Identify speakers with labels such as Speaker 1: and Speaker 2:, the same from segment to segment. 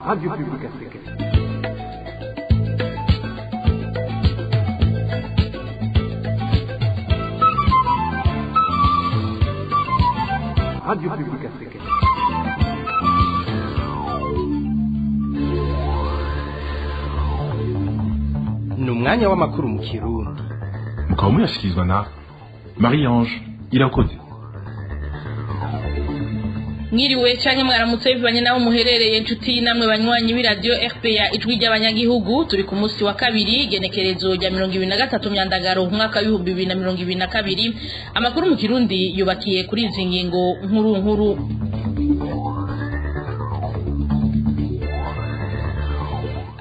Speaker 1: Radio Publique Africaine. Radio Publique Africaine. Ni umwanya w'amakuru mu Kirundi.
Speaker 2: Mukaba muyashyikirizwa na Marie Ange Irakoze.
Speaker 3: Mwiriwe canke mwaramutse bivanye naho muherereye, inshuti namwe banywanyi b'iradiyo RPA, Ijwi ry'Abanyagihugu. Turi ku munsi wa kabiri, genekerezo rya 23 Myandagaro, umwaka w'2022. Amakuru mu Kirundi yubakiye kuri izi ngingo nkuru nkuru.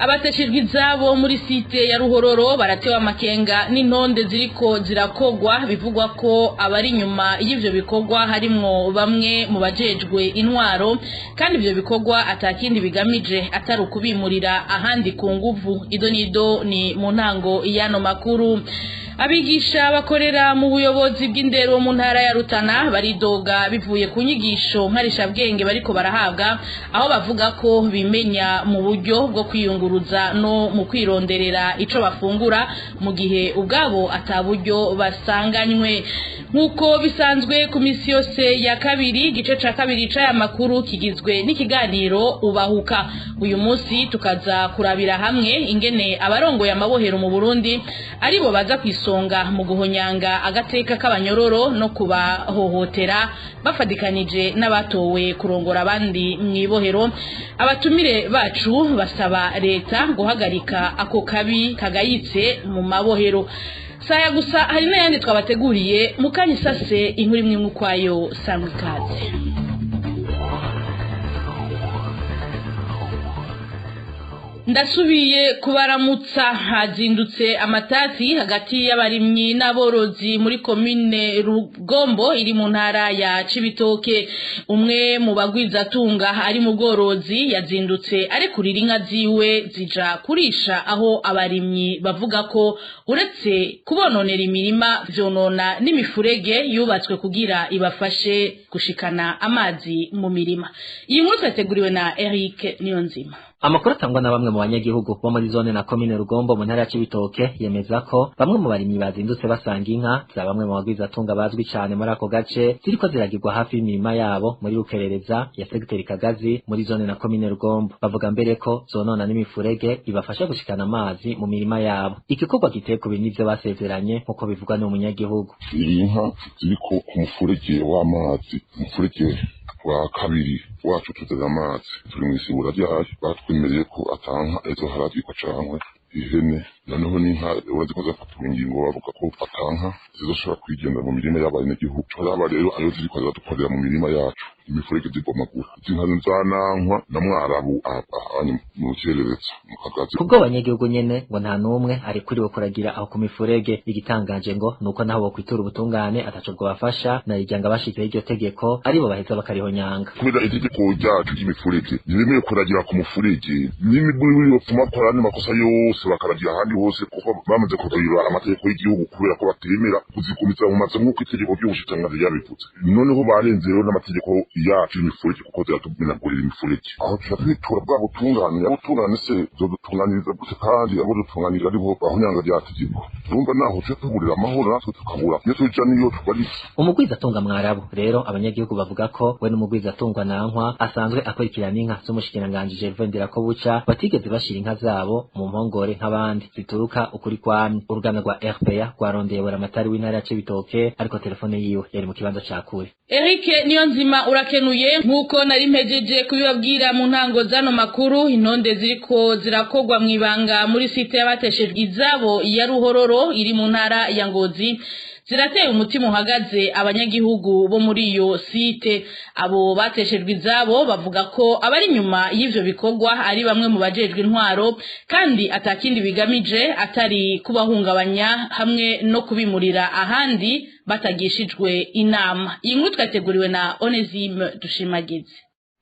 Speaker 3: Abateshejwe izabo muri site ya Ruhororo baratewe amakenga n'intonde ziriko zirakogwa. Bivugwa ko abari inyuma y'ivyo bikorwa harimwo bamwe mu bajejwe intwaro, kandi ivyo bikorwa atakindi bigamije atari ukubimurira ahandi ku nguvu. Ido nido ni mu ntango y'ano makuru. Abigisha bakorera mu buyobozi bw'indero mu ntara ya Rutana baridoga bivuye ku nyigisho nkarishabwenge bariko barahabwa, aho bavuga ko bimenya mu buryo bwo kwiyunguruza no mu kwironderera ico bafungura, mu gihe ubwabo ata buryo basanganywe. Nk'uko bisanzwe ku misi yose ya kabiri, igice ca kabiri c'aya makuru kigizwe n'ikiganiro Ubahuka. Uyu munsi tukaza kurabira hamwe ingene abarongoye amabohero mu Burundi aribo baza kwisonga mu guhonyanga agateka k'abanyororo no kubahohotera, bafadikanije n'abatowe kurongora abandi mw'ibohero. Abatumire bacu basaba leta guhagarika ako kabi kagayitse mu mabohero. Saya gusa, hari n'ayandi twabateguriye mukanya isase. Inkuru imwe ukwayo, sangwa ikaze. Ndasubiye kubaramutsa. Hazindutse amatati hagati y'abarimyi n'aborozi muri komine Rugombo iri mu ntara ya Cibitoke. Umwe mu bagwizatunga ari mu bworozi yazindutse arekurira inka ziwe zija kurisha aho abarimyi bavuga ko uretse kubononera imirima, vyonona n'imifurege yubatswe kugira ibafashe gushikana amazi mu mirima. Iyi nkuru twateguriwe na Eric Niyonzima.
Speaker 4: Amakuru atangwa na bamwe mu banyagihugu bo muri zone na komine Rugombo mu ntara ya Cibitoke yemeza ko bamwe mu barimyi bazindutse basanga inka za bamwe mu bagwizatunga bazwi cyane muri ako gace ziriko ziragirwa hafi y'imirima yabo muri Rukerereza ya segiteri Kagazi muri zone na komine Rugombo. Bavuga mbere ko zonona n'imifurege ibafasha gushikana amazi mu mirima yabo. Igikorwa giteye ku bintu n'ivyo basezeranye, nk'uko bivugwa n'umunyagihugu.
Speaker 5: Inka ziriko ku mufurege w'amazi, umufurege wa kabiri wacu tuzana amazi, turi mw'isibura ryayo. Batwemereye ko atanka ejo haragirwa cankwe ihene. Noneho n'inka urazi ko zafatwa ingingo, bavuga ko atanka zizoshobora kwigenda mu mirima y'abanyagihugu. Turaba rero ayo ziriko ziradukorera mu mirima yacu, imifurege zibomagura. Izi nka zanankwa na Mwarabu ahanye mu Rukerereza mu Kagazi.
Speaker 4: Kubwo abanyagihugu nyene, ngo nta n'umwe arekuriwe kuragira aho ku mifurege. Igitangaje ngo nuko naho bokwitura ubutungane ataco bwobafasha, na rirya bashizeho iryo tegeko aribo baheza bakarihonyanga.
Speaker 5: Kubera itegeko ryacu ry'imifurege ntibemewe kuragira ku mufurege, n'imigwi yopfuma bakora andi makosa yose bakaragira ahandi hose, kuko bamaze kugira amategeko y'igihugu, kubera ko batemera kuzigumiza mu mazu nk'uko itegeko ry'ubushikiranganji ryabivuze. Noneho barenze rero n'amategeko yacu y'imifurege, kuko ziratumenagurira imifurege. Aho tuca twitura bwa butungane. Ubutungane se zodutunganiriza gute, kandi abo dutunganirira aribo bahonyanga rya tegeko? Urumva naho tuca tuburira amahoro, natwe tukabura iyo tuja n'iyo tubarisa.
Speaker 4: Umugwizatunga Mwarabu rero, abanyagihugu bavuga ko we n'umugwizatunga Nankwa asanzwe akurikirana inka z'umushikiranganji Gervais Ndirakobuca batigeze bashira inka zabo mu mpongore nk'abandi, zituruka ukuri kwamye. Uruganda rwa RPA rwarondeye buramatari w'intara ya Cibitoke, ariko telefone yiwe yari mu kibanza ca kure.
Speaker 3: Eric Niyonzima, urakenuye. Nk'uko nari mpejeje kubibabwira mu ntango zano makuru, intonde ziriko zirakogwa mw'ibanga muri site y'abateshejwe izabo ya Ruhororo iri mu ntara ya Ngozi zirateye umutima uhagaze abanyagihugu bo muri iyo site. Abo bateshejwe izabo bavuga ko abari inyuma y'ivyo bikorwa ari bamwe mu bajejwe intwaro, kandi atakindi bigamije atari kubahungabanya hamwe no kubimurira ahandi batagishijwe inama. Iyi nkuru twateguriwe na Onesime Dushimagize.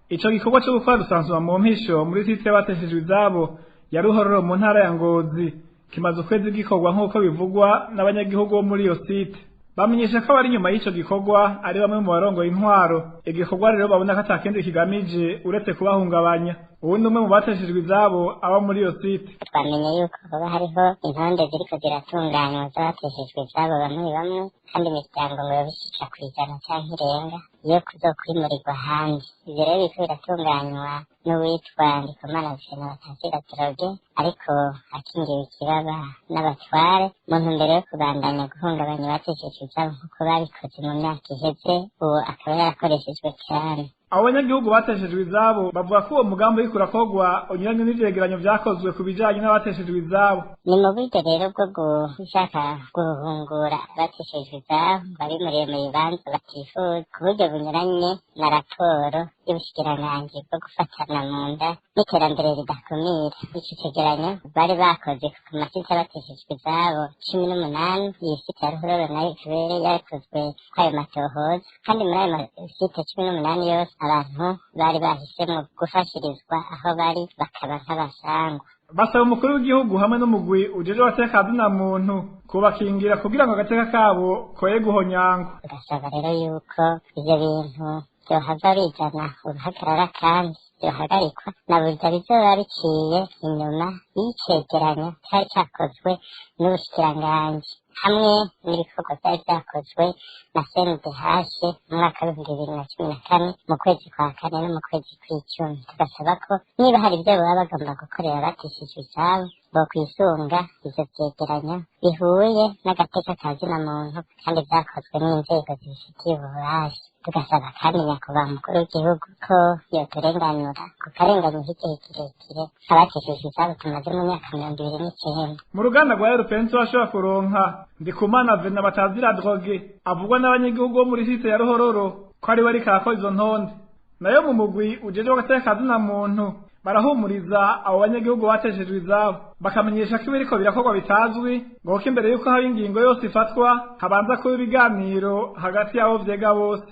Speaker 6: Ico gikorwa cyo gukora rusansuma mu mpisho muri site y'abateshejwe izabo ya Ruhororo mu ntara ya Ngozi kimaze ukwezi gikorwa, nk'uko bivugwa n'abanyagihugu bo muri iyo site. Bamenyesha ko abari inyuma y'ico gikorwa ari bamwe mu barongoye intwaro. Igikorwa rero babona ko atakindi kigamije uretse kubahungabanya. Uwundi umwe mu bateshejwe izabo aba muri iyo site.
Speaker 7: Twamenye yuko hoba hariho intonde ziriko ziratunganywa z'abateshejwe izabo bamwe bamwe, kandi imiryango ngo yoba ishika kw'ijana canke irenga yo kuzokwimurirwa ahandi. Ivyo rero biriko biratunganywa n'uwitwa Ndikumana Vincent Batazira Droge, ariko akingiwe ikibaba n'abatware mu ntumbero yo kubandanya guhungabanya abateshejwe izabo nk'uko babikoze mu myaka iheze, uwo akaba yarakoreshejwe cane.
Speaker 6: Abo banyagihugu bateshejwe izabo bavuga ko uwo mugambi uriko urakorwa unyuranye n'ivyegeranyo vyakozwe ku bijanye n'abateshejwe izabo.
Speaker 7: Ni mu buryo rero bwo gushaka guhungura abateshejwe izabo babimuriye mu bibanza batifuza, ku buryo bunyuranye na raporo y'ubushikiranganji bwo gufatana mu nda n'iterambere ridakumira. Ico cegeranyo bari bakoze ku masite abateshejwe izabo 18, iyi site ya Ruhororo nayo ikaba yarakozwe kw'ayo matohoza, kandi muri ayo masite 18 yose abantu bari bahisemwo gufashirizwa aho bari bakaba nk'abasangwa.
Speaker 6: Basaba umukuru w'igihugu hamwe n'umugwi ujejwe agateka ka muntu kubakingira kugira ngo agateka kabo koye guhonyangwa.
Speaker 7: Tugasaba rero yuko ivyo bintu vyohava bizana uruhagarara kandi vyohagarikwa na burya bizoba biciye inyuma y'icegeranyo cari cakozwe n'ubushikiranganji hamwe n'ibikorwa vyari vyakozwe na CNDH mu mwaka w'2014 mu kwezi kwa kane no mu kwezi kw'icumi. Tugasaba ko niba hari ivyo baba bagomba gukorera abateshejwe izabo bokwisunga ivyo vyegeranyo bihuye n'agateka ka zina muntu kandi vyakozwe n'inzego zibifitiye ububasha. Tugasaba kandi nyakubahwa umukuru w'igihugu ko yoturenganura ku karenganyo k'igihe kirekire abateshejwe izabo tumaze mu myaka 29.
Speaker 6: Mu ruganda rwa Europenso bashobora kuronka Ndikumana Vena Batazira Droge avugwa n'abanyagihugu bo muri site ya Ruhororo ko ari we ariko arakora izo ntonde. Nayo mu mugwi ujejwe agateka ka zina muntu barahumuriza abo banyagihugu bateshejwe izabo, bakamenyesha ko ibiriko birakorwa bitazwi, ngo kuko imbere y'uko haba ingingo yose ifatwa habanza kuba ibiganiro hagati y'abo vyega bose.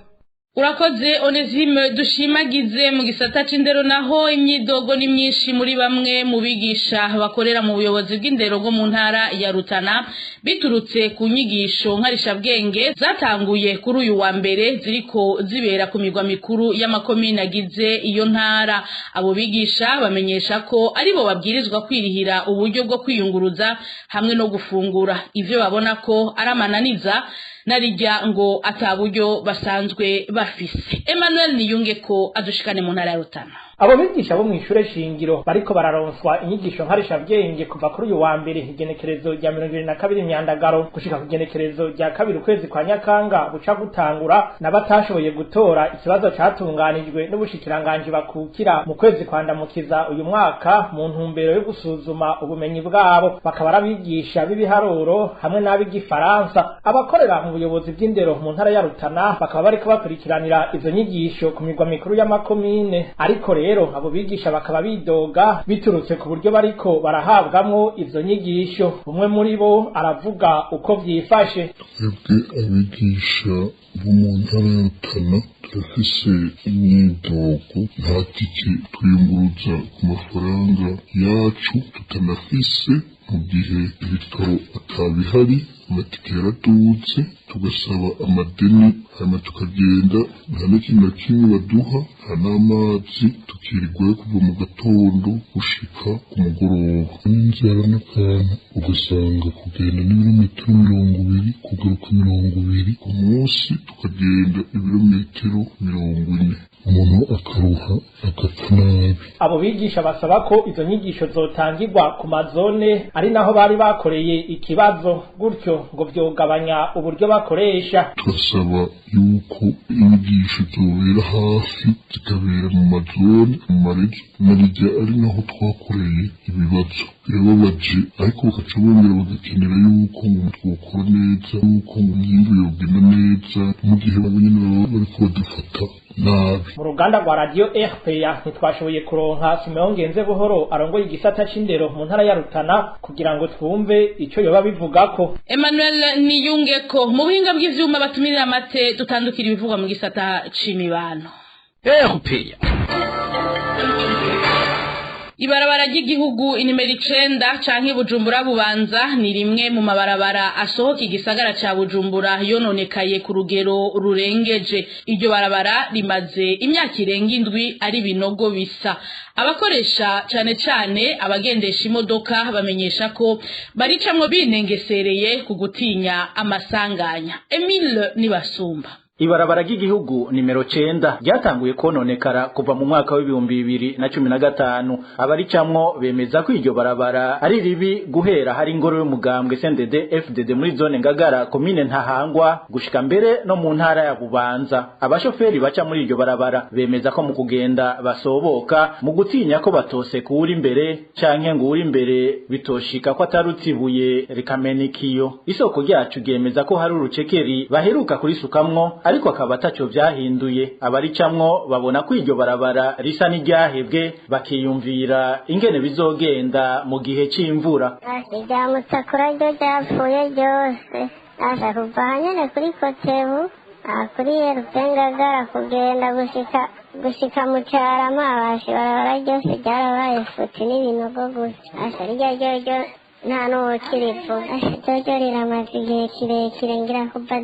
Speaker 3: Urakoze Onesime dushimagize. Mu gisata c'indero naho imyidogo ni myinshi muri bamwe mu bigisha bakorera mu buyobozi bw'indero bwo mu ntara ya Rutana, biturutse ku nyigisho nkarishabwenge zatanguye kuri uyu wa mbere ziriko zibera ku migwa mikuru y'amakomine agize iyo ntara. Abo bigisha bamenyesha ko aribo babwirizwa kwirihira uburyo bwo kwiyunguruza hamwe no gufungura, ivyo babona ko ari amananiza narijya ngo ataburyo basanzwe bafise. Emmanuel Niyunge ko adushikane mu ntara ya Rutana.
Speaker 8: Abo bigisha bo mw'ishure shingiro bariko bararonswa inyigisho nkarishabwenge kuva kuri uyu wa mbere igenekerezo rya 22 Myandagaro gushika ku igenekerezo rya 2 ukwezi kwa Nyakanga buca gutangura, n'abatashoboye gutora ikibazo catunganijwe n'ubushikiranganji bakukira mu kwezi kwa Ndamukiza uyu mwaka mu ntumbero yo gusuzuma ubumenyi bwabo, bakaba arabigisha b'ibiharuro hamwe n'ab'igifaransa. Abakorera mu buyobozi bw'indero mu ntara ya Rutana bakaba bariko bakurikiranira izo nyigisho ku migwa mikuru y'amakomine, ariko rero abo bigisha bakaba bidoga biturutse ku buryo bariko barahabwamwo izo nyigisho. Umwe muri bo aravuga uko vyifashe.
Speaker 5: Twebwe abigisha bo mu ntara ya Rutana turafise imyidogo, nta tike twiyunguruza ku mafaranga yacu tutanafise, mu gihe ibitaro atabihari amatike yaradutse, tugasaba amadeni hanyuma tukagenda nta n'ikintu na kimwe baduha, nta n'amazi, tukirirwayo kuva mu gatondo gushika ku mugoroba n'inzara n'akantu, ugasanga kugenda n'ibirometero 20 kugaruka 20 ku munsi, tukagenda ibirometero 40, umuntu akaruha agapfa nabi.
Speaker 8: Abo bigisha basaba ko izo nyigisho zotangirwa ku mazone ari naho bari bakoreye ikibazo, gutyo ngo vyogabanya uburyo bakoresha.
Speaker 5: Turasaba yuko inyigisho zobera hafi, zikabera mu mazone, mu marezo, narirya ari naho twakoreye ibibazo. Birababaje, ariko bakaca bongera bagakenera yuko ngo twokora neza, yuko ngo imyimbu yogenda neza, mu gihe bo nyene baba bariko badufata nabi.
Speaker 8: Mu ruganda rwa radio RPA ntitwashoboye kuronka Simeon Ngenze Buhoro arongoye igisata c'indero mu ntara ya Rutana kugira ngo twumve ico yoba bivugako.
Speaker 3: Emmanuel Niyungeko mu buhinga bw'ivyuma batumirira amate, dutandukira ibivugwa mu gisata c'imibano.
Speaker 1: RPA.
Speaker 3: Ibarabara ry'igihugu inimero 9 canke Bujumbura Bubanza ni rimwe mu mabarabara asohoka igisagara ca Bujumbura yononekaye ku rugero rurengeje. Iryo barabara rimaze imyaka irenga 7 ari binogo bisa. Abakoresha cane cane abagendesha imodoka bamenyesha ko baricamwo binengesereye ku gutinya amasanganya. Emile Nibasumba.
Speaker 9: Ibarabara ry'igihugu nimero 9 ryatanguye kononekara kuva mu mwaka w'ibihumbi 2015. Abaricamwo bemeza ko iryo barabara ari ribi guhera hari ingoro y'umugambwe CNDD FDD muri zone Ngagara komine Ntahangwa gushika mbere no mu ntara ya Bubanza. Abashoferi baca muri iryo barabara bemeza ko mu kugenda basoboka mu gutinya ko batose kuwuri imbere canke ngo uri imbere bitoshika ko atarutsibuye rikamenikiyo. Isoko ryacu ryemeza ko hari urucekeri baheruka kurisukamwo ariko akaba ataco vyahinduye. Abaricamwo babona ko iryo barabara risa n'iryahebwe bakiyumvira ingene bizogenda mu gihe c'imvura.
Speaker 7: Irya mutakura ryo ryapfuye ryose, aja kuva hanyene kuri Kotebu kuri Yerupengagara kugenda gushika mu Carama, abashi barabara ryose ryarabaye futi n'ibinogo gusa. Asha rirya ryoryo nta n'uwukirivuga. Asha ryoryo riramaze igihe kirekire, ngira kuva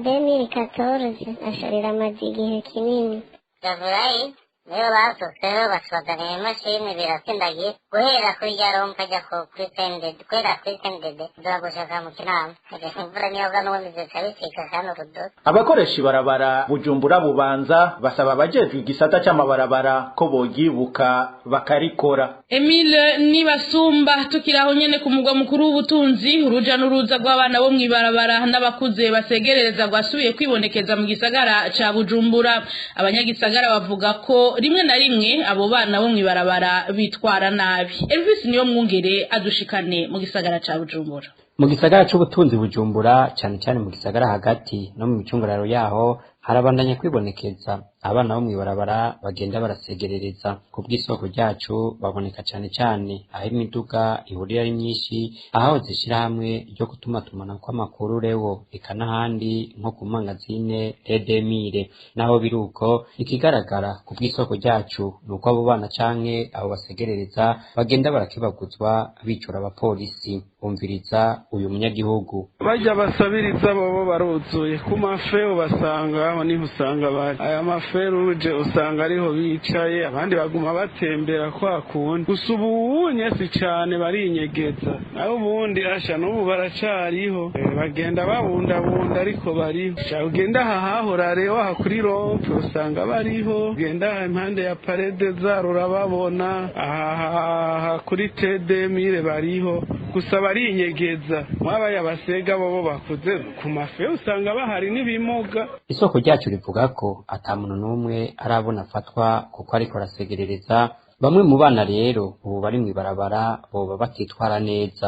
Speaker 7: 2014. Asha riramaze igihe kinini.
Speaker 10: Davurayi niyo basutseho baswazanira imashini biratsindagiye guhera kuri rya rompa ajya kuri sendede, guhera kuri sendede gushaka mu Kinama. Imvura niyo bwa n'ubundi zica bicika kandi urudodo.
Speaker 9: Abakoresha ibarabara Bujumbura Bubanza basaba abajejwe igisata c'amabarabara ko bogibuka bakarikora.
Speaker 3: Emile Nibasumba. Tukiraho nyene ku mugwa mukuru w'ubutunzi, uruja n'uruza rw'abana bo mw'ibarabara n'abakuze basegerereza rwasubiye kwibonekeza mu gisagara ca Bujumbura. Abanyagisagara bavuga ko rimwe na rimwe abo bana bo mw'ibarabara bitwara nabi. Elvis niyo mwungere adushikane mu gisagara ca Bujumbura.
Speaker 11: Mu gisagara c'ubutunzi Bujumbura, cane cane mu gisagara hagati no mu micungararo yaho, harabandanya kwibonekeza abana bo mw'ibarabara bagenda barasegerereza. Ku bw'isoko ryacu baboneka cane cane aho imiduga ihurira ari myinshi, aho zishira hamwe ryo gutumatumana kw'amakuru rewo, eka n'ahandi nko ku mangazine Redemire. Naho biruko, ikigaragara ku bw'isoko ryacu nuko abo bana canke abo basegerereza bagenda barakebaguzwa bicura abapolisi. Umviriza uyu munyagihugu.
Speaker 12: Bajya basabiriza bobo baruzuye ku mafe, ubasanga aho niho usanga bari aya maferuje, usanga ariho bicaye, abandi baguma batembera kwa kundi. Gusa ubu si cane barinyegeza, naho ubundi asha n'ubu baracariho, bagenda babundabunda ariko bariho. Ugenda aha hahora rero aha kuri rompe usanga bariho, ugenda aha impande ya parede zaro urababona, aha kuri tedemire bariho, gusa barinyegeza. Mwabaye abasega bobo bakuze ku mafe usanga bahari n'ibimuga.
Speaker 11: Isoko ryacu rivuga ko ata muntu n'umwe arabona afatwa kuko ariko arasegerereza. Bamwe mu bana rero ubu bari mw'ibarabara boba batitwara neza.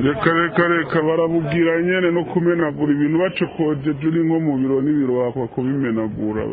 Speaker 5: Reka reka reka, barabubwira nyene no kumenagura ibintu bacokojeje uri nko mu biro n'ibiro wakwa kubimenagura.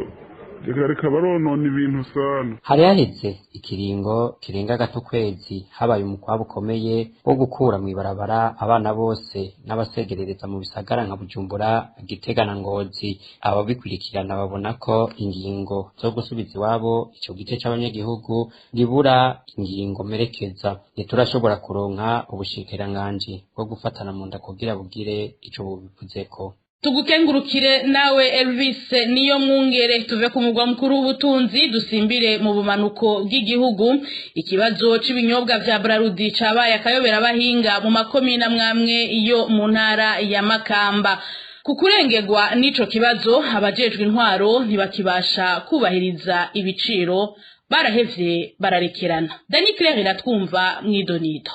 Speaker 5: Reka reka, baronona ibintu sana.
Speaker 11: Hari haheze ikiringo kirenga gato kwezi habaye umukwabu ukomeye wo gukura mw'ibarabara abana bose n'abasegerereza mu bisagara nka Bujumbura, Gitega na Ngozi. Ababikurikirana babona ko ingingo zo gusubiza iwabo ico gice c'abanyagihugu ribura ingingo merekeza. Ntiturashobora kuronka ubushikiranganji bwo gufatana mu nda kugira bugire ico bubivuzeko.
Speaker 3: Tugukengurukire nawe Elvis niyo mwungere. Tuve ku mugwa mukuru w'ubutunzi dusimbire mu bumanuko bw'igihugu. Ikibazo c'ibinyobwa vya Brarudi cabaye akayobera abahinga mu makomine amwamwe iyo mu ntara ya Makamba. Kukurengegwa n'ico kibazo, abajejwe intwaro ntibakibasha kubahiriza ibiciro, barahevye bararekerana. Dani Claire iratwumva mwidonido.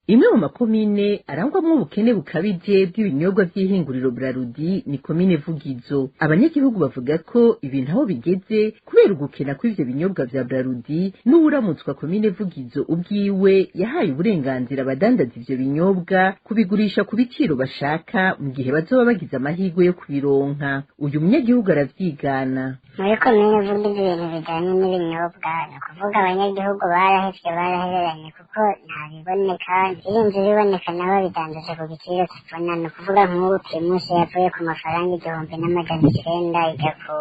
Speaker 13: Imwe mu makomine arangwamwo ubukene bukabije bw'ibinyobwa vy'ihinguriro Brarudi ni komine Vugizo. Abanyagihugu bavuga ko ibintu aho bigeze kubera ugukena kw'ivyo binyobwa vya Brarudi, n'uwuramutswa komine Vugizo ubwiwe yahaye uburenganzira abadandaza ivyo binyobwa kubigurisha ku biciro bashaka mu gihe bazoba bagize amahirwe yo kubironka. Uyu munyagihugu aravyigana.
Speaker 7: Muri komine Vugizo ibintu bijanye n'ibinyobwa, ni ukuvuga abanyagihugu barahevye barahereranye kuko ntabiboneka. Irinze biboneka nabo bidandaje ku giciro kivuna, ni ukuvuga nk'ubu Primus yavuye ku mafaranga 1900 ijya ku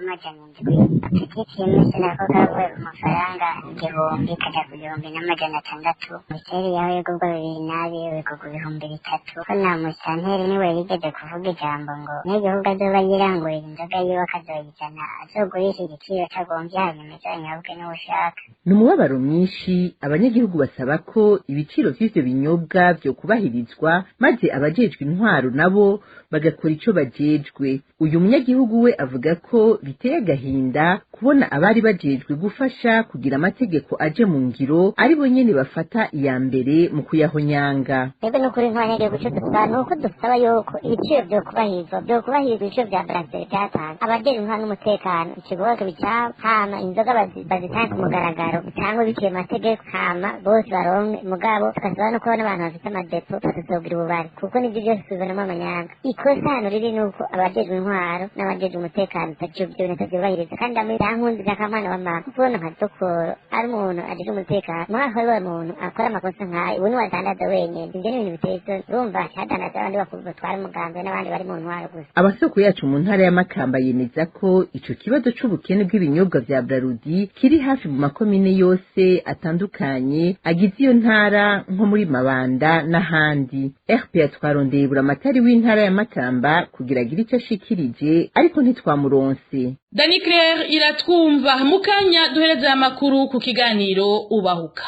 Speaker 7: n'amajana 7. Petit Primus nako kavuye ku mafaranga 1000 kaja ku 1600. Miseri yaho igurwa 2200 bigurwa 3000. Ko na musanteri niwe yigeze kuvuga ijambo ngo n'igihugu azoba yirangurira inzoga yiwe akazoyizana azogurisha igiciro cagomvye hanyuma izonyobwe n'uwushaka.
Speaker 13: Ni umubabaro mwinshi. Abanyagihugu basaba ko ibiciro vy'ivyo binyobwa vyo kubahirizwa, maze abajejwe intwaro nabo bagakora ico bajejwe. Uyu munyagihugu we avuga ko biteye agahinda kubona abari bajejwe gufasha kugira amategeko aje mu ngiro ari bo nyene bafata iya mbere mu kuyahonyanga.
Speaker 7: Twebwe n'ukuri nk'abanyagihugu ico dusaba ni uko dusaba yuko ibiciro vyokubahirizwa, vyokubahirizwa ibiciro vya brasserie vyatanzwe. Abajejwe intwaro n'umutekano ikikorwa kibicabo, hama inzoga bazitange ku mugaragaro bitangwe biciye mu mategeko, hama bose baronke. Mugabo tugasaba no kubona abantu bafite amadepo batazogira ububari, kuko nivyo vyose tubibonamo amanyanga. Ikosa hano riri nuko abajejwe intwaro n'abajejwe umutekano ivyo bintu batavyubahiriza. Kandi amwe yankunze akamwana wa mama kubona nka dokoro ari umuntu ajejwe umutekano mwaka wari umuntu akora amakosa nkayo ubu niwe adandaza wenyene. Ivyo ni ibintu biteye isoni, urumva adandaza abandi batwara umugambi n'abandi bari mu ntwaro gusa.
Speaker 13: Amasoko yacu mu ntara ya Makamba yemeza ko ico kibazo c'ubukene bw'ibinyobwa vya Brarudi kiri hafi mu makomine yose atandukanye agize iyo ntara, nko muri Mabanda n'ahandi. RPA twarondeye buramatari w'intara ya Makamba kugira agire ico ashikirije, ariko ntitwamuronse.
Speaker 3: Dani Claire iratwumva. Mukanya duhereza aya makuru ku kiganiro Ubahuka.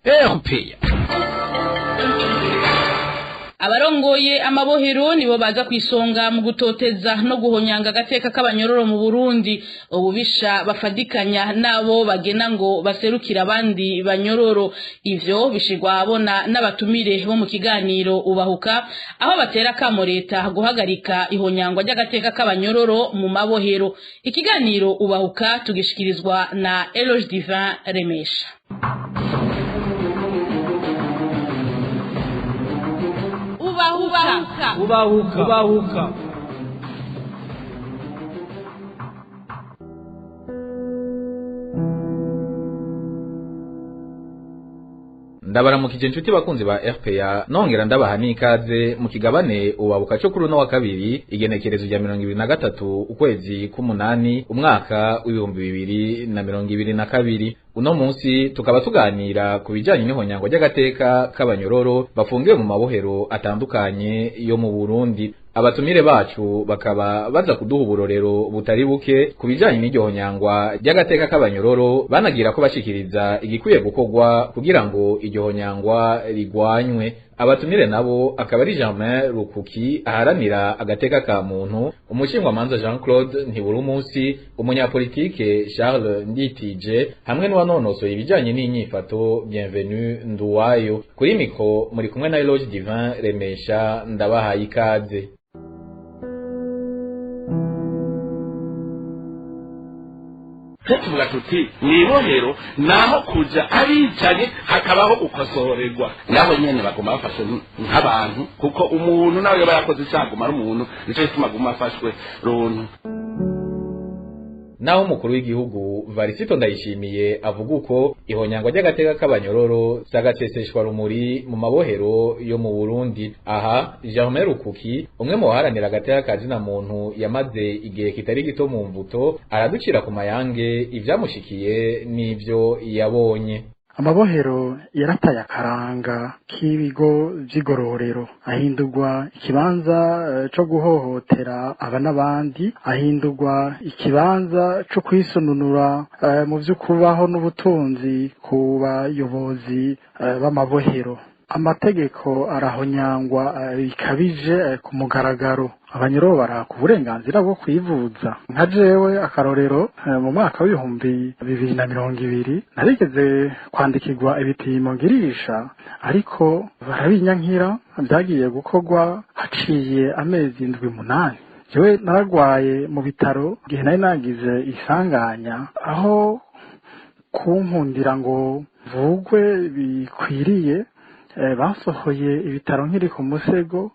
Speaker 1: RPA.
Speaker 3: Abarongoye amabohero nibo baza kwisonga mu gutoteza no guhonyanga agateka k'abanyororo mu Burundi. Ububisha bafadikanya nabo bagena ngo baserukira abandi banyororo. Ivyo bishirwa abona n'abatumire bo mu kiganiro Ubahuka, aho batera kamo leta guhagarika ihonyangwa ry'agateka k'abanyororo mu mabohero. Ikiganiro Ubahuka tugishikirizwa na Eloge Divin Remesha. Ubahuka.
Speaker 1: Ubahuka. Ubahuka.
Speaker 14: Ndabaramukije inshuti bakunzi ba RPA, nongera ndabaha n'ikaze mu kigabane Ubabuka cyo kuri uno wa kabiri, igenekerezo rya 23 ukwezi k'umunani umwaka w'2022. Uno munsi tukaba tuganira ku bijanye n'ihonyango ry'agateka k'abanyororo bafungiwe mu mabohero atandukanye yo mu Burundi. Abatumire bacu bakaba baza kuduha uburorero butari buke ku bijanye n'iryo honyangwa ry'agateka k'abanyororo, banagira ko bashikiriza igikwiye gukorwa kugira ngo iryo honyangwa rigwanywe. Abatumire nabo akaba ari Germain Rukuki aharanira agateka ka muntu, umushingwamanza Jean Claude Ntiburumunsi, umunyapolitike Charles Nditije, hamwe n'uwanonosoye ibijanye n'inyifato Bienvenu Nduwayo. Kuri mikro muri kumwe na Eloge Divin Remesha, ndabahaye ikaze.
Speaker 15: Tuvuga tuti mw'ibohero naho kuja abicanye hakabaho ukosorerwa, naho nyene baguma bafashwe nk'abantu, kuko umuntu nawe yoba yakoze icaha aguma ari umuntu, nico gituma aguma afashwe runtu.
Speaker 14: Naho umukuru w'igihugu Varisito Ndayishimiye avuga uko ihonyangwa ry'agateka k'abanyororo zagateseshwa rumuri mu mabohero yo mu Burundi, aha Germain Rukuki, umwe mu baharanira agateka ka zina muntu yamaze igihe kitari gito mu mvuto, araducira ku mayange ivyamushikiye n'ivyo yabonye.
Speaker 16: Amabohero yarataye akaranga k'ibigo vy'igororero, ahindurwa ikibanza co guhohotera aba n'abandi, ahindurwa ikibanza co kwisununura mu vy'ukubaho n'ubutunzi ku bayobozi b'amabohero. Amategeko arahonyangwa bikabije ku mugaragaro. Abanyoro baraka uburenganzira bwo kwivuza. Nka jewe akarorero, mu mwaka w'2020 narigeze kwandikirwa ibipimo ngirisha, ariko barabinyankira. Byagiye gukorwa haciye amezi 7-8. Jewe naragwaye mu bitaro igihe nari nagize isanganya, aho kunkundira ngo mvugwe bikwiriye basohoye ibitaro nkiri ku musego,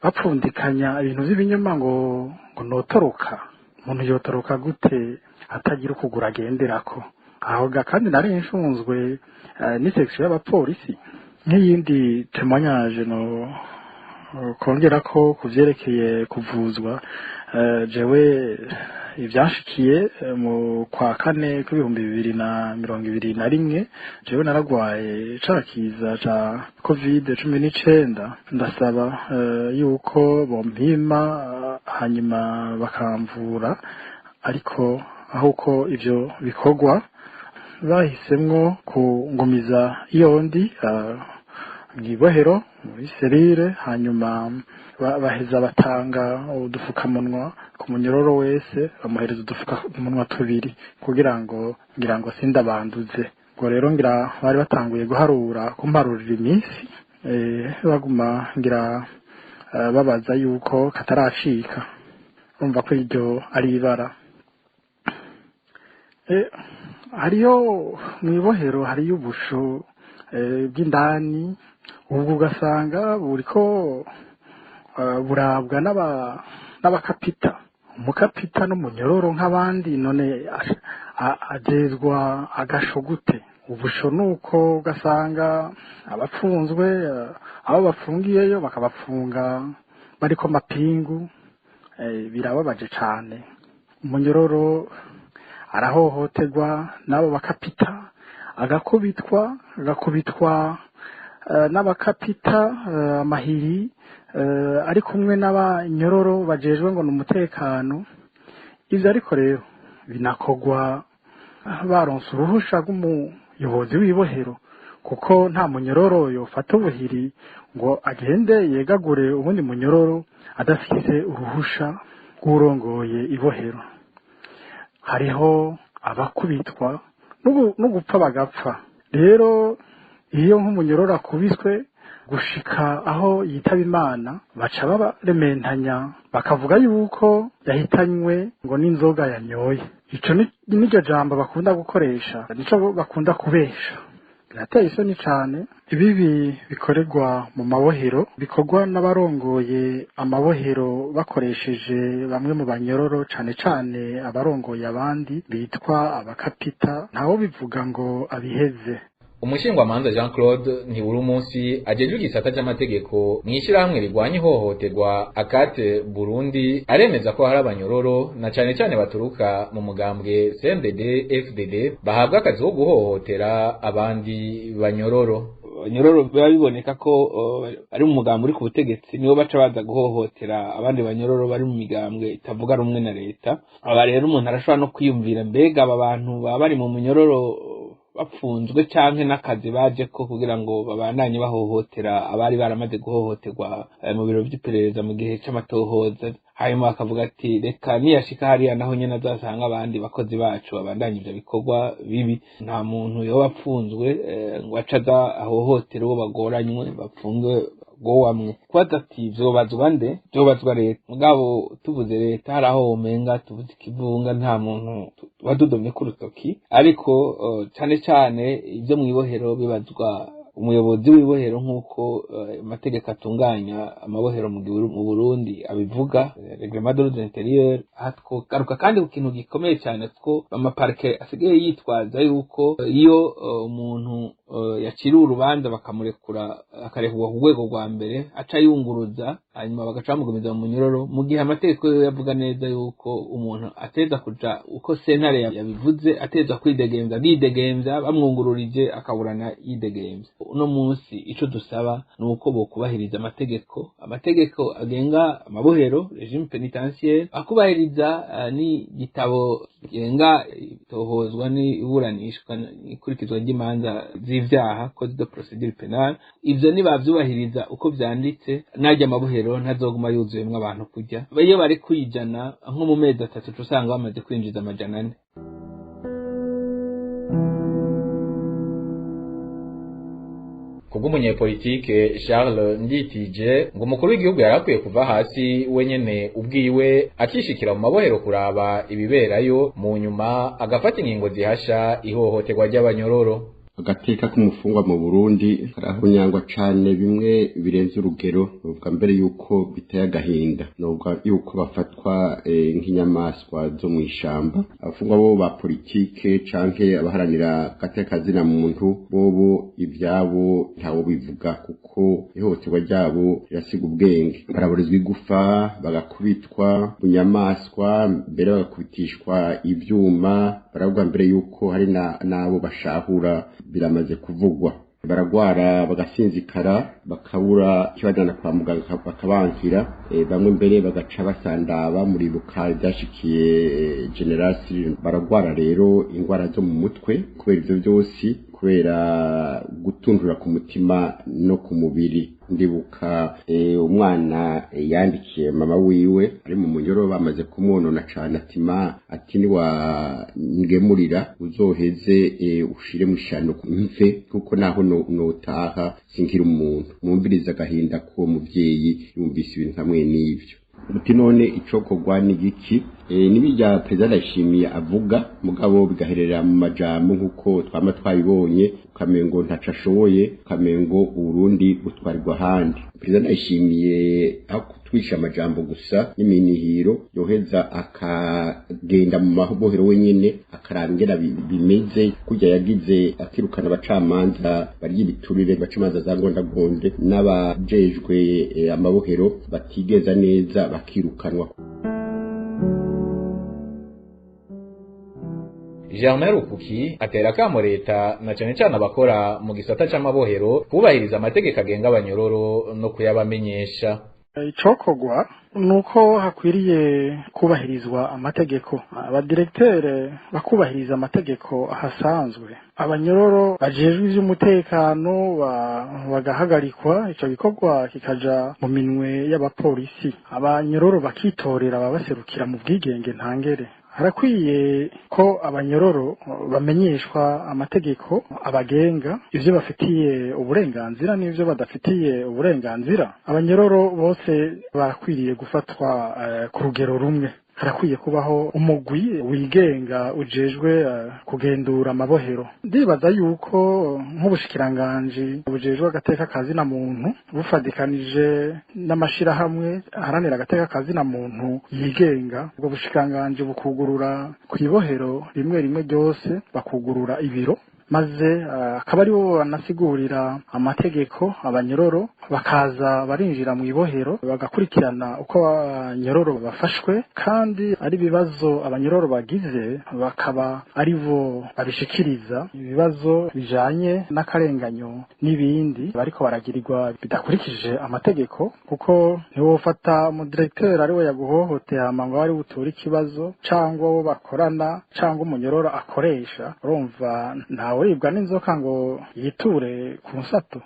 Speaker 16: bapfundikanya ibintu by'ibinyoma ngo notoroka. Umuntu yotoroka gute atagira ukugura agenderako? Aho kandi nari nshunzwe n'isection y'abapolisi. Nk'iyindi témoignage no kongera ko kuvyerekeye kuvuzwa, jewe ivyashikiye mu kwa kane k'2021, jewe naragwaye cakiza ca COVID-19, ndasaba yuko bompima hanyuma bakamvura, ariko aho ivyo bikorwa bahisemwo kungumiza iyondi mw'ibohero muri serire, hanyuma baheza batanga udufukamunwa ku munyororo wese, bamuhereza udufukamunwa 2 kugira ngo ngira ngo sindabanduze. Ubwo rero ngira bari batanguye guharura kumparurira iminsi, baguma ngira babaza yuko kataracika, urumva ko iryo ari ibara. Hariyo mw'ibohero hariyo ubusho bw'indani, ubwo ugasanga buriko burabwa n'abakapita, umukapita n'umunyororo nk'abandi, none ajezwa agasho gute? Ubusho nuko ugasanga abapfunzwe abo bafungiyeyo bakabafunga bariko mapingu, birababaje cane. Umunyororo arahohoterwa n'abo bakapita, agakubitwa n'abakapita amahiri, ari kumwe n'abanyororo bajejwe ngo n'umutekano. Ivyo ariko rero binakogwa baronse uruhusha rw'umuyobozi w'ibohero, kuko nta munyororo yofata ubuhiri ngo agende yegagure ubundi munyororo adafise uruhusha rw'urongoye ibohero. Hariho abakubitwa n'ugupfa bagapfa. Rero iyo nk'umunyororo akubiswe gushika aho yitaba Imana, baca barementanya bakavuga yuko yahitanywe ngo n'inzoga yanyoye. Ico niryo jambo bakunda gukoresha, nico bakunda kubesha. Birateye isoni cane. Ibibi bikorerwa mu mabohero bikorwa n'abarongoye amabohero bakoresheje bamwe mu banyororo, cane cane abarongoye abandi bitwa abakapita, ntawo bivuga ngo abiheze.
Speaker 14: Umushingwamanza Jean Claude Ntiburumunsi ajejwe igisata c'amategeko mw'ishirahamwe rigwanya ihohoterwa Akate Burundi aremeza ko hari abanyororo na cane cane baturuka mu mugambwe CNDD FDD bahabwa akazi ko guhohotera abandi banyororo.
Speaker 17: Banyororo biba biboneka ko ari mu mugambwe uri ku butegetsi, nibo baca baza guhohotera abandi banyororo bari mu migambwe itavuga rumwe na leta. Aba rero umuntu arashobora no kwiyumvira, mbega aba bantu baba bari mu munyororo bapfunzwe canke n'akazi baje ko kugira ngo babandanye bahohotera abari baramaze guhohoterwa mu biro vy'iperereza mu gihe c'amatohoza, hanyuma bakavuga ati reka niyashika hariya naho nyene azasanga abandi bakozi bacu babandanye ivyo bikorwa bibi. Nta muntu yoba apfunzwe ngo ace aza ahohotere uwo bagoranywe bapfunzwe gowamwe. Kubaza ati vyobazwa nde? Vyobazwa leta. Mugabo tuvuze leta hari aho womenga tuvuze ikivunga, nta muntu wadudomye ku rutoki, ariko cane cane ivyo mw'ibohero bibazwa umuyobozi w'ibohero nk'uko amategeko atunganya amabohero mu Burundi abivuga, règlement de l'ordre intérieur. Aha twogaruka kandi ku kintu gikomeye cyane, ko amaparike asigaye yitwaza yuko iyo umuntu yaciriwe urubanza bakamurekura akarekurwa ku rwego rwa mbere aca yunguruza, hanyuma bagaca bamugumiza mu munyororo, mu gihe amategeko yo yavuga neza yuko umuntu ateza kuja uko sentare yabivuze, ateza kwidegemvya bidegemvya, bamwungururije akaburana yidegemvya. Uno munsi ico dusaba ni uko bokubahiriza amategeko agenga amabohero, régime pénitentiaire, akubahiriza n'igitabo kigenga itohozwa n'iburanishwa ikurikizwa ry'imanza z'ivyaha, code de procédure pénale. Ivyo nibavyubahiriza uko vyanditse, narya amabohero ntazoguma yuzuyemwo abantu kurya. Iyo bari kwijana nko mu mezi 3 usanga bamaze kwinjiza 400.
Speaker 14: Kubw'umunyepolitike Charles Nditije ngo umukuru w'igihugu yarakwiye kuva hasi wenyene ubwiwe akishikira mu mabohero kuraba ibiberayo, mu nyuma agafata ingingo zihasha ihohoterwa ry'abanyororo.
Speaker 18: Agateka k'umufungwa mu Burundi karahonyangwa cane bimwe birenze urugero, novuga mbere yuko biteye agahinda, novuga yuko bafatwa nk'inyamaswa zo mw'ishamba. Abafungwa bo ba politike canke abaharanira agateka kazina muntu bobo ivyabo ntawo bivuga, kuko ihohoterwa ryabo rirasiga ubwenge. Baraburizwa igufa, bagakubitwa bunyamaswa, mbere bagakubitishwa ivyuma, baravuga mbere yuko hari n'abo bashahura, biramaze kuvugwa. Baragwara bagasinzikara, bakabura ikibajana kwa muganga bakabankira, bamwe mbere bagaca basandaba. Muribuka ivyashikiye General Cyril. Baragwara rero ingwara zo mu mutwe kubera ivyo vyose, kubera gutundura ku mutima no ku mubiri. Ndibuka umwana yandikiye mama wiwe ari mu munyoro, bamaze kumwonona cane, ati ma, ati niwa ngemurira uzoheze ushire mu ishano mve, kuko naho notaha sinkira umuntu. Mwumviriza agahinda k'uwo muvyeyi yumvise ibintu hamwe n'ivyo. Uti none icokorwa ni giki? Nibirya Perezida Ndayishimiye avuga, mugabo bigaherera mu majambo nk'uko twama twabibonye, ukamengo ntaco ashoboye, ukamengo Uburundi butwarirwa ahandi. Perezida Ndayishimiye aho kutwisha amajambo gusa n'iminihiro, yoheza akagenda mu mabohero wenyene akaraba ingene bimeze, kurya yagize akirukana abacamanza barya ibiturire, baca za ngondagonde, n'abajejwe amabohero batigeza neza bakirukanwa.
Speaker 14: Germain Rukuki atera akamo leta na cane cane abakora mu gisata c'amabohero kubahiriza amategeko agenga abanyororo no kuyabamenyesha.
Speaker 16: Icokorwa nuko hakwiriye kubahirizwa amategeko, abadirektere bakubahiriza amategeko ahasanzwe, abanyororo bajejwe ivy'umutekano bagahagarikwa, ico gikorwa kikaja mu minwe y'abapolisi, abanyororo bakitorera ababaserukira mu bwigenge ntangere. Harakwiye ko abanyororo bamenyeshwa amategeko abagenga, ivyo bafitiye uburenganzira n'ivyo badafitiye uburenganzira. Abanyororo bose barakwiriye gufatwa ku rugero rumwe. Harakwiye kubaho umugwi wigenga ujejwe kugendura amabohero. Ndibaza yuko nk'ubushikiranganji bujejwe agateka kazina muntu bufadikanije n'amashirahamwe aharanira agateka kazina muntu yigenga, ubwo bushikiranganji bukugurura kw'ibohero rimwe rimwe ryose, bakugurura ibiro, maze akaba aribo banasigurira amategeko abanyororo, bakaza barinjira mu ibohero bagakurikirana uko abanyororo bafashwe, kandi ari ibibazo abanyororo bagize bakaba aribo babishikiriza, ibibazo bijanye n'akarenganyo n'ibindi bariko baragirirwa bidakurikije amategeko. Kuko ntiwofata umudirekteur ariwe yaguhohoteye hama ngo ari buture ikibazo, cangwa wo bakorana, cangwa umunyororo akoresha, urumva ntawe uribwa n'inzoka ngo yiture ku nsato.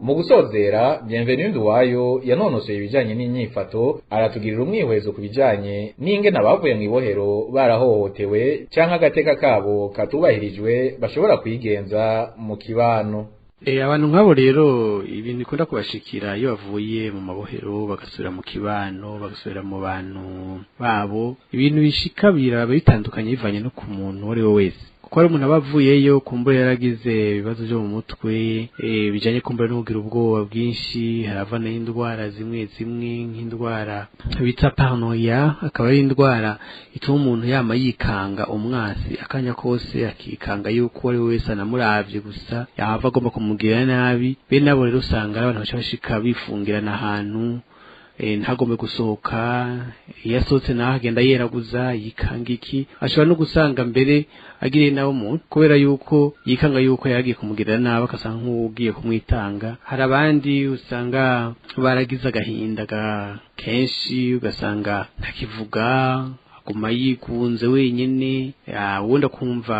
Speaker 14: Mu gusozera, Bienvenue Nduwayo yanonosoye ibijanye n'inyifato, aratugirira umwihwezo ku bijanye n'ingene abavuye mu ibohero barahohotewe canke agateka kabo katubahirijwe bashobora kwigenza mu kibano.
Speaker 19: Abantu nk'abo rero ibintu bikunda kubashikira iyo bavuye mu mabohero bagasubira mu kibano, bagasubira mu bantu babo, ibintu bishika biraba bitandukanye bivanye no ku muntu uwo ari we wese. Kuko hari umuntu aba avuyeyo kumbura yaragize ibibazo byo mu mutwe, bijanye kumbura no kugira ubwoba bwinshi, harava n'indwara zimwe zimwe nk'indwara bita paranoia, akaba ari indwara ituma umuntu yama yikanga umwasi akanya kose, akikanga yuko ari we wese anamuravye gusa yahava agomba kumugirira nabi. Bene abo rero usanga ari abantu baca bashika bifungirana ahantu, ntagombe gusohoka, iyo asohotse naho agenda yeraguza yikanga iki, ashobora no gusanga mbere agiriye nawe umuntu kubera yuko yikanga yuko yaragiye kumugirira nabi, akasanga nk'ugiye kumwitanga. Hari abandi usanga baragize agahinda kenshi, ugasanga ntakivuga, aguma yigunze wenyene, uwundi akumva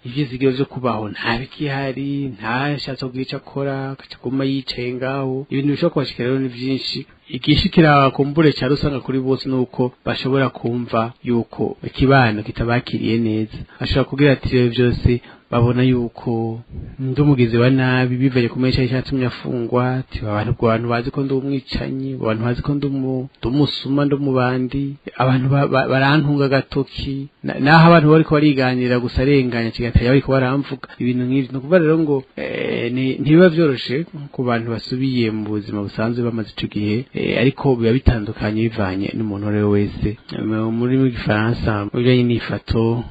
Speaker 19: ivyizigiro vyo kubaho ntabikihari, ntashatse kugira ico akora, agaca aguma yicaye ngaho. Ibintu bishobora kubashikira rero ni vyinshi. Igishikira kumbure cyane usanga kuri bose nuko bashobora kumva yuko ikibano kitabakiriye neza, ashobora kugira ati rero byose Babona yuko ndi umugizi wa nabi bivaye ku menshi cyatumye afungwa, ati abantu bazi ko ndi umwicanyi, abantu bazi ko ndi umusuma, ndi umubandi, abantu barantunga gatoki, naho abantu bariko bariganira gusa arenganya kigataya bariko baramvuga ibintu nk'ivyo. No kuvuga rero ngo ntibiba vyoroshe ku bantu basubiye mu buzima busanzwe bamaze ico gihe, ariko biba bitandukanye bivanye n'umuntu uwo wese. Muri mu Gifaransa mu bijanye n'ifato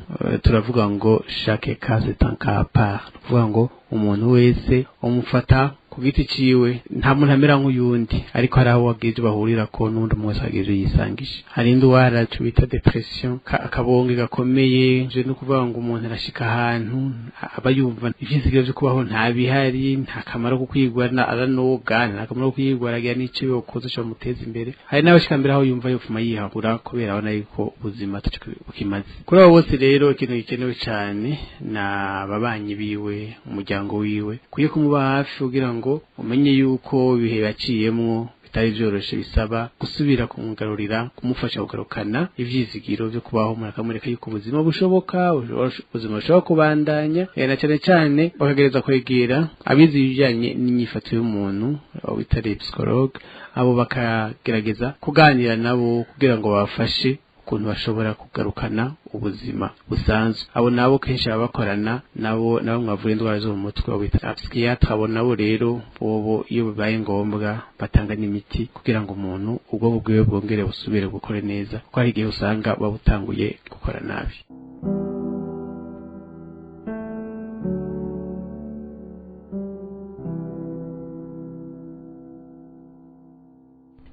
Speaker 19: turavuga ngo chaque cas est un cas à part, kuvuga ngo umuntu wese umufata ku giti ciwe, nta muntu amera nk'uyundi, ariko hari aho wagize bahurira ko n'undi umwe wese wagize yisangisha. Hari indwara bita depression, akabonge gakomeye, je no kuvuga ngo umuntu arashika ahantu aba yumva ivyizigiro vyo kubaho nta bihari, nta kamaro ko kwigwa aranoga, nta kamaro ko kwigwa aragira n'ico yokoze co muteza imbere. Hari n'abashika mbere aho yumva yopfuma yihagura kubera abona yuko ubuzima ataco bukimaze. Kuri abo bose rero ikintu gikenewe cane na ababanyi biwe, umuryango wiwe kwiye kumuba hafi kugira ngo umenye yuko ibihe baciyemwo bitari vyoroshe, bisaba gusubira kumugarurira, kumufasha kugarukana ivyizigiro vyo kubaho, umuntu akamwereka yuko ubuzima bushoboka, ubuzima bushobora kubandanya, na cane cane bakagereza kwegera abize ibijanye n'inyifato y'umuntu, abo bita psychologue, abo bakagerageza kuganira nabo kugira ngo babafashe ukuntu bashobora kugarukana ubuzima busanzwe. Abo nabo kenshi baba bakorana nabo mwavura indwara zo mu mutwe, abo bita psychiatre. Abo nabo rero bobo iyo bibaye ngombwa batanga n'imiti kugira ngo umuntu ubwo bwiwe bwongere busubire gukora neza, kuko hari igihe usanga babutanguye gukora nabi.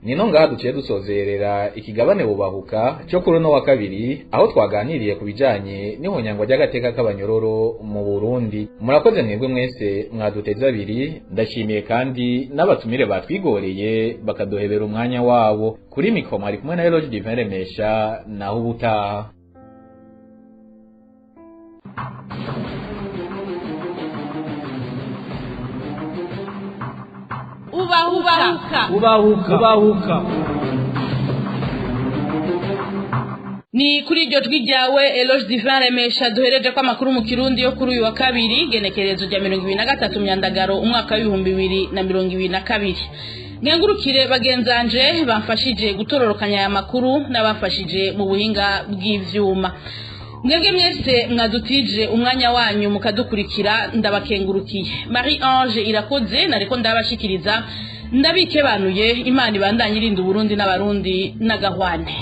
Speaker 14: Nino ngaha duciye dusozerera ikigabane bubahuka cyo kuri no wa kabiri, aho twaganiriye ku bijanye n'ihonyangwa ry'agateka k'abanyororo mu Burundi. Murakoze mwebwe mwese mwaduteze abiri, ndashimiye kandi n'abatumire batwigoreye bakaduhebera umwanya wabo. Kuri mikoro mwari kumwe na Eloge Divin Remesha, naho ubutaha.
Speaker 3: Ubahuka
Speaker 1: ubahuka ubahuka.
Speaker 3: Ni kuri iryo jwi ryawe Eloge Divin Remesha duhereje ko amakuru mu Kirundi yo kuri uyu wa kabiri, genekerezo rya 2023 Myandagaro umwaka wa 2022. Ngengurukire bagenzanje bamfashije gutororokanya aya makuru n'abafashije mu buhinga bw'ivyuma. Mwebwe mwese mwadutije umwanya wanyu mukadukurikira, ndabakengurukiye. Marie Ange Irakoze nariko ndabashikiriza, ndabikebanuye. Imana ibandanye irinda Burundi n'abarundi n'agahwane.